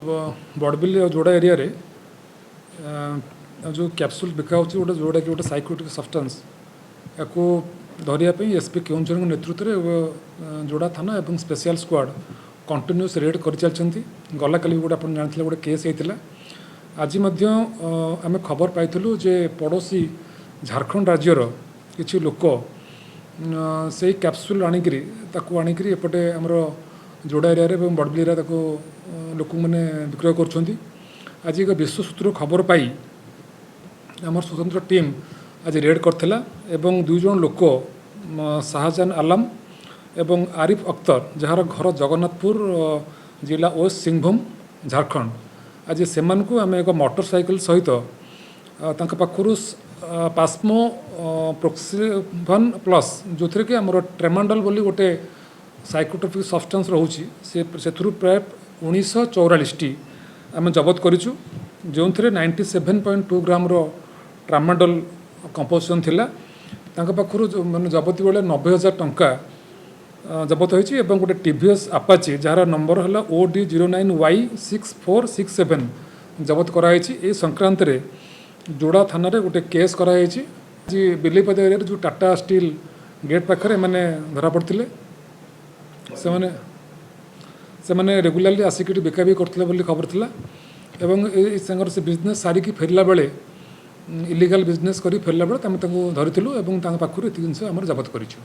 ବଡ଼ବିଲ ଆଉ ଯୋଡ଼ା ଏରିଆରେ ଯେଉଁ କ୍ୟାପସୁଲ୍ ବିକା ହେଉଛି ଗୋଟେ, ଯେଉଁଟାକି ଗୋଟେ ସାଇକୋଟିକ୍ ସବଷ୍ଟାନ୍ସ, ୟାକୁ ଧରିବା ପାଇଁ ଏସ୍ ପି କେଉଁଝରଙ୍କ ନେତୃତ୍ୱରେ ଯୋଡ଼ା ଥାନା ଏବଂ ସ୍ପେଶିଆଲ ସ୍କ୍ୱାଡ଼ କଣ୍ଟିନ୍ୟୁଅସ୍ ରେଡ୍ କରିଚାଲିଛନ୍ତି। ଗଲାକାଲି ବି ଗୋଟେ, ଆପଣ ଜାଣିଥିଲେ, ଗୋଟେ କେସ୍ ହେଇଥିଲା। ଆଜି ମଧ୍ୟ ଆମେ ଖବର ପାଇଥିଲୁ ଯେ ପଡ଼ୋଶୀ ଝାଡ଼ଖଣ୍ଡ ରାଜ୍ୟର କିଛି ଲୋକ ସେଇ କ୍ୟାପସୁଲ୍ ଆଣିକିରି, ତାକୁ ଆଣିକିରି ଏପଟେ ଆମର ଯୋଡ଼ା ଏରିଆରେ ଏବଂ ବଡ଼ବିଲ ଏରିଆ ତାକୁ ଲୋକମାନେ ବିକ୍ରୟ କରୁଛନ୍ତି। ଆଜି ଏକ ବିଶ୍ୱ ସୂତ୍ରରୁ ଖବର ପାଇ ଆମର ସ୍ୱତନ୍ତ୍ର ଟିମ୍ ଆଜି ରେଡ୍ କରିଥିଲା ଏବଂ ଦୁଇ ଜଣ ଲୋକ, ଶାହଜାହାନ ଆଲାମ ଏବଂ ଆରିଫ ଅକ୍ତର, ଯାହାର ଘର ଜଗନ୍ନାଥପୁର, ଜିଲ୍ଲା ୱେଷ୍ଟ ସିଂଭୂମ, ଝାଡ଼ଖଣ୍ଡ, ଆଜି ସେମାନଙ୍କୁ ଆମେ ଏକ ମୋଟର ସାଇକେଲ ସହିତ ତାଙ୍କ ପାଖରୁ ପାସ୍ମୋ ପ୍ରୋକ୍ସିଭନ୍ ପ୍ଲସ୍, ଯେଉଁଥିରେ କି ଆମର ଟ୍ରେମାଡଲ ବୋଲି ଗୋଟେ ସାଇକୋଟ୍ରୋପିକ୍ ସବଷ୍ଟାନ୍ସ ରହୁଛି, ସେ ସେଥିରୁ ପ୍ରାୟ 1944ଟି ଆମେ ଜବତ କରିଛୁ, ଯେଉଁଥିରେ 97.2 ଗ୍ରାମର ଟ୍ରାମାଡଲ କମ୍ପୋଜିସନ୍ ଥିଲା। ତାଙ୍କ ପାଖରୁ ମାନେ ଜବତି ବେଳେ 90,000 ଟଙ୍କା ଜବତ ହୋଇଛି ଏବଂ ଗୋଟେ ଟିଭିଏସ୍ ଆପାଚି, ଯାହାର ନମ୍ବର ହେଲା OD 09 Y 6467, ଜବତ କରାଯାଇଛି। ଏ ସଂକ୍ରାନ୍ତରେ ଯୋଡ଼ା ଥାନାରେ ଗୋଟେ କେସ୍ କରାଯାଇଛି। ଆଜି ବିଲେଇପଦା ଏରିଆରେ ଯେଉଁ ଟାଟା ଷ୍ଟିଲ୍ ଗେଟ୍ ପାଖରେ ଏମାନେ ଧରା ପଡ଼ିଥିଲେ। ସେମାନେ ସେମାନେ ରେଗୁଲାରଲି ଆସିକି ଏଠି ବିକା ବିକି କରୁଥିଲେ ବୋଲି ଖବର ଥିଲା ଏବଂ ଏ ତାଙ୍କର ସେ ବିଜନେସ୍ ସାରିକି ଫେରିଲା ବେଳେ, ଇଲିଗାଲ ବିଜନେସ୍ କରି ଫେରିଲା ବେଳେ ଆମେ ତାଙ୍କୁ ଧରିଥିଲୁ ଏବଂ ତାଙ୍କ ପାଖରୁ ଏତିକି ଜିନିଷ ଆମର ଜବତ କରିଛୁ।